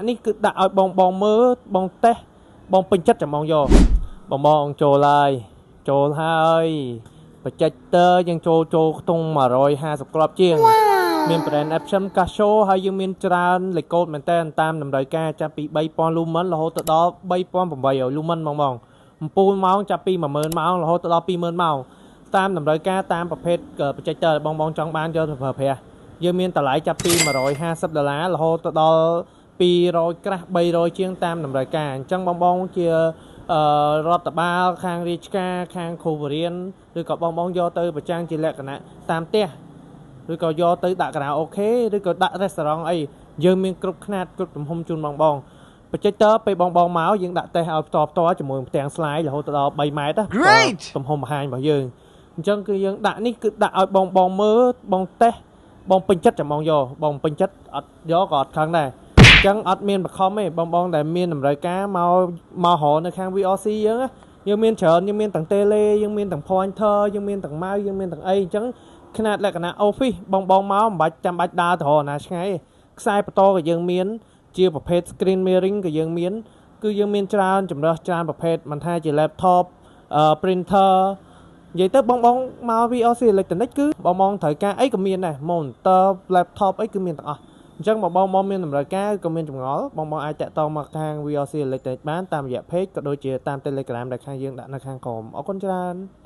នេះគឺដាក់ឲ្យបងបងមើលបងតេស្តបងពេញចិត្តចាំបងយកបងបងចូលហើយចូលហើយ projector យើងចូលចូលខ្ទង់150គ្រាប់ជាង មាន brand Epson Casio ហើយយើងមានច្រើនលេខកូដមែនតើតាមតម្រូវការចាប់ពី3000 lumen រហូតទៅដល់3800 lumen បងបងអំពូលម៉ោងចាប់ពី10000ម៉ោងរហូតទៅដល់20000ម៉ោងតាមតម្រូវការតាមប្រភេទ projector បងបងចង់បានយកទៅប្រើប្រាស់យើងមានតម្លៃចាប់ពី150ដុល្លាររហូតទៅដល់200ក្រាស់300ជាងតាមតម្រូវការអញ្ចឹងបងបងជាអឺរដ្ឋបាលខាងរាជការខាងគ្រូបរិញ្ញាឬក៏បងបងយកទៅប្រចាំងជាលក្ខណៈតាមផ្ទះឬក៏យកទៅដាក់ការ៉ាអូខេឬក៏ដាក់រេស្តូរ៉ង់អីយើងមានគ្រប់ខ្នាតគ្រប់ទំហំជូនបងបង projector ពេលបងបងមកយើងដាក់តេស្តឲ្យផ្ទាល់ផ្ទាល់ជាមួយផ្ទាំង slide រហូតដល់3ម៉ែត្រ Great! ទំហំបង្ហាញរបស់យើងអញ្ចឹងគឺយើងដាក់នេះគឺដាក់ឲ្យបងបងមើលបងតេស្តបងពេញចិត្តចាំបងយកបងពេញចិត្តអត់យកក៏អត់ខឹងដែរអញ្ចឹងអត់មានបខំទេបងបងដែលមានតម្រូវការមកមករកនៅខាង VRC យើងណាយើងមានច្រើនយើងមានទាំង tele យើងមានទាំង pointer យើងមានទាំង mouse យើងមានទាំងអីអញ្ចឹងຂະຫນាតលក្ខណៈ office បងបងមកមិនបាច់ចាំបាច់ដើរទៅរកណាឆ្ងាយទេខ្សែបន្តក៏យើងមាន ជាប្រភេទ screen mirroring ក៏យើងមាន គឺយើងមានច្រើនចម្រើសច្រើនប្រភេទមិនថាជា laptop printer និយាយទៅបងបងមក VRC Electronic គឺបងបងត្រូវការអីក៏មានដែរ monitor laptop អីគឺមានទាំងអស់អញ្ចឹងបងបងមកមានតម្រូវការក៏មានចម្ងល់បងបងអាចតាក់ទងមកខាង VRC Electronic បានតាមរយៈ page ក៏ដូចជាតាម Telegram ដែលខាងយើងដាក់នៅខាងក្រោមអរគុណច្រើន។